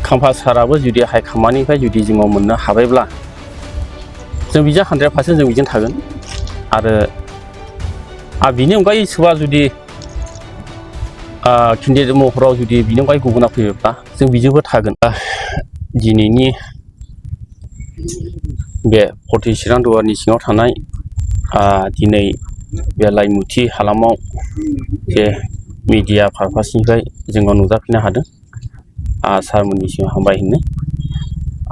खाम्फा साराबो जुदि हाइ खामानिनिफ्राय जुदि जोङो मोननो हाबायब्ला जों बिजों 100% जों बिजों थागोन आरो बिनि अनगायै सोरबा जुदि केन्डिडेट महराव जुदि बिनि अनगायै गुबुना फैयोब्ला जों बिजोंबो थागोन। दिनैनि बे 40 चिरां दुवारनि सिङाव थानाय दिनै बे लाइमुथि हालामाव जे मिडिया पारपासनिफ्राय जोङो नुजाफैनो हादों सारमोननिसिम हामबाय होनो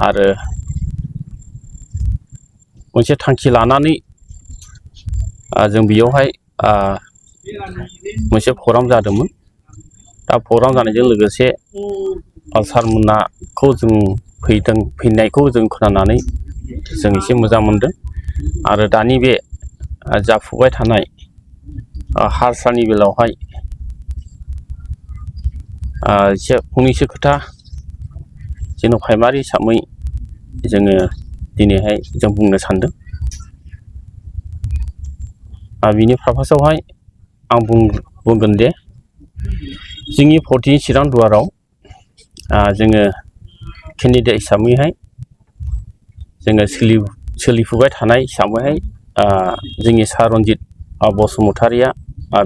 आरो मोनसे थांखि लानानै जों बेयावहाय मोनसे प्रग्राम जादोंमोन। दा प्रग्राम जानायजों लोगोसे सारमोनाखौ जों फैनायखौ जों खोनानानै जों एसे मोजां मोनदों आरो दानि बे जाफुबाय थानाय हारसानि बेलायावहाय एसे फंनैसो खोथा जेन' प्राइमारि हिसाबै जोङो दिनैहाय जों बुंनो सानदों। बिनि पारपासावहाय आं बुंगोन दे जोंनि 40 चिरां दुवाराव जोङो केन्डिडेट हिसाबैहाय जोङो सोलिफुबाय थानाय हिसाबैहाय जोंनि सार रन्जित बसुमतारिया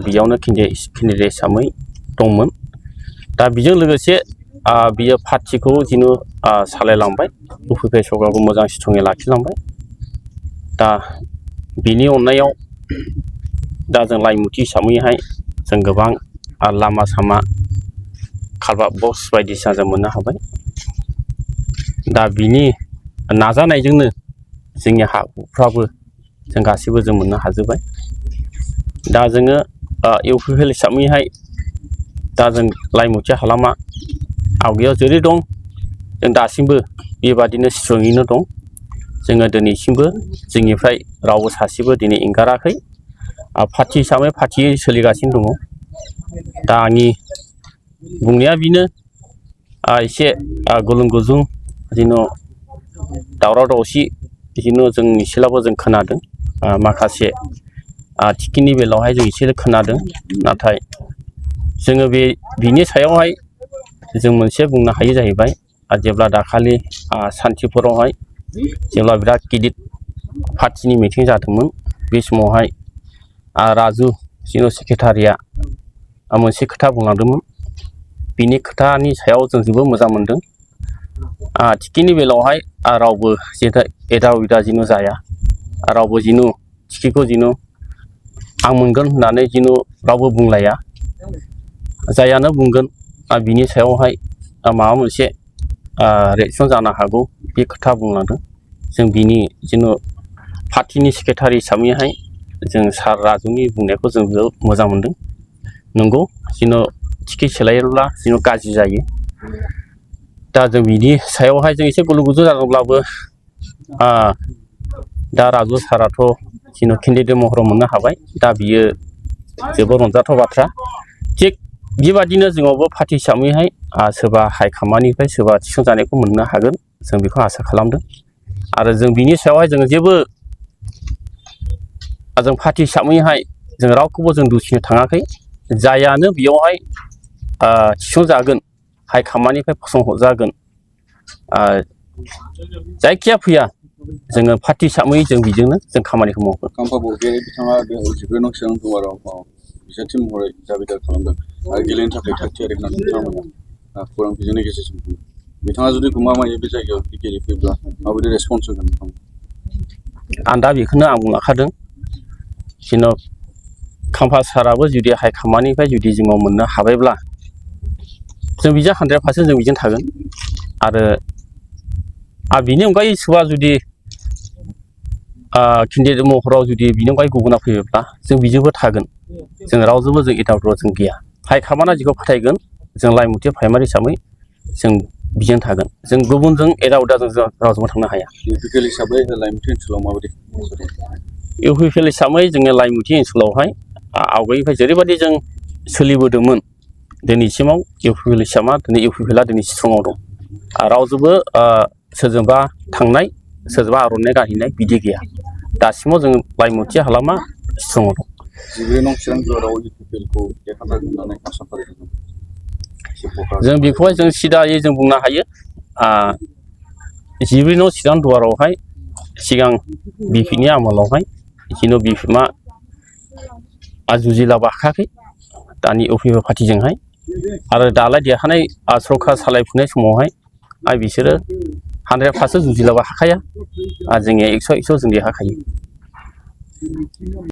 बेयावनो केन्डिडेट हिसाबै दंमोन। दा बेजों लोगोसे बियो पार्टिखौ जेन' सालायलांबाय UPP सरकारखौ मोजां स्ट्रङै लाखिलांबाय। दा बिनि अननायाव दा जों लाइमुथि हिसाबैहाय जों गोबां लामा सामा कालभार्ट बक्स बायदिसिना जों मोननो हाबाय। दा बिनि नाजानायजोंनो जोंनि हा हुफ्राबो जों गासैबो जों मोननो हाजोब्बाय। दा जोङो UPP हिसाबैहाय दा जों लाइमुथि हालामा आवगायाव जेरै दं जों दासिमबो बेबादिनो स्ट्रङैनो दं। जोङो दिनैसिमबो जोंनिफ्राय रावबो सासेबो दिनै एंगाराखै पार्टि हिसाबै पार्टियै सोलिगासिनो दङ। दा आंनि बुंनाया बेनो एसे गुलुं गुजुं जेन' दावराव दावसि बिदिनो जों एसेब्लाबो जों खोनादों माखासे टिकेटनि बेलायावहाय जों एसे खोनादों। नाथाय जोङो बिनि सायावहाय जों मोनसे बुंनो हायो जाहैबाय जेब्ला दाखालि सान्थिफुरावहाय जेब्ला बिराद गिदिर पार्टिनि मिटिं जादोंमोन बे समावहाय राजु जेन' सेक्रेटारिया मोनसे खोथा बुंलांदोंमोन। बिनि खोथानि सायाव जों जोबोद मोजां मोनदों। टिकेटनि बेलायावहाय रावबो एदाव उदा जेन' जाया रावबो जेन' टिकेटखौ जेन' आं मोनगोन होननानै जेन' रावबो बुंलाया जायानो बुंगोन बिनि सायावहाय माबा मोनसे रिएक्सन जानो हागौ बे खोथा बुंलांदों। जों बिनि जेन' पार्टिनि सेक्रेटारि हिसाबैहाय जों सार राजुनि बुंनायखौ जों जोबोद मोजां मोनदों। नंगौ जेन' टिकेट सोलायोब्ला जेन' गाज्रि जायो। दा जों बिनि सायावहाय जों एसे गुलुं गुजुं जादोंब्लाबो दा राजु साराथ' जेन' केन्डिडेट महराव मोननो हाबाय। दा बियो जोबोद रंजाथाव बाथ्रा। थिग बेबादिनो जोंनावबो पार्टि हिसाबैहाय सोरबा हाइ खामानिफ्राय सोरबा थिसनजानायखौ मोननो हागोन जों बेखौ आसा खालामदों। आरो जों बिनि सायावहाय जोङो जेबो जों पार्टि हिसाबैहाय जों रावखौबो जों दुसिनो थाङाखै। जायानो बेयावहाय थिसनजागोन हाइ खामानिफ्राय फसंहरजागोन जायखिया फैया जोङो पार्टि हिसाबै जों बिजोंनो जों खामानिखौ मावगोन। खाम्फा बरगयारि बिथाङा 14 नं चिरां दुवाराव बिजाथि महरै दाबिदार खालामदों आरो गेलेनो थाखाय थाग थियारि होननानै बिथांमोना खौरां बिजोंनि गेजेरजों बुङो। बिथाङा जुदि गमामायै बे जायगायाव गेलेफैब्ला माबायदि रेसपन्स होगोन नोंथां? आं दा बेखौनो आं बुंलांखादों जेन' खाम्फा साराबो जुदि हाइ खामानिनिफ्राय जुदि जोङो मोननो हाबायब्ला जों बिजों 100% जों बिजों थागोन आरो बिनि अनगायै सोरबा जुदि केन्डिडेट महराव जुदि बिनि अनगायै गुबुना फैयोब्ला जों बिजोंबो थागोन। जों रावजोंबो जों एदावदाव जों गैया। हाइ खामाना जेखौ फोथायगोन जों लाइमुथि प्राइमारि हिसाबै जों बिजों थागोन। जों गुबुनजों एदाव उदाजों जों रावजोंबो थांनो हाया। UPP हिसाबै लाइमुथि ओनसोलाव माबायदि? UPP हिसाबै जोङो लाइमुथि ओनसोलावहाय आवगायनिफ्राय जेरैबायदि जों सोलिबोदोंमोन दिनैसिमाव UPP हिसाबा दिनै स्ट्रङाव दं। रावजोंबो सोरजोंबा थांनाय सोरजोंबा आर'नाइ गानहैनाय बिदि गैया। दासिमाव जों लाइमुथि हालामा स्ट्रङाव दं। 14 नं चिरां दुवाराव UPPखौ देरहागोन होननानै आसा फारिदों। जों बेखौहाय जों सिदायै जों बुंनो हायो जिब्रै नं चिरां दुवारावहाय सिगां बिपिनि आमोलावहाय जिनु बिपिमा जुजिलाबो हाखायाखै दानि इउपिपि पार्टिजोंहाय आरो दालाय देरहानाय सरकार सालायफुनाय समावहाय बिसोरो 100% जुजिलाबो हाखाया जोंनिया 100% जों देरहाखायो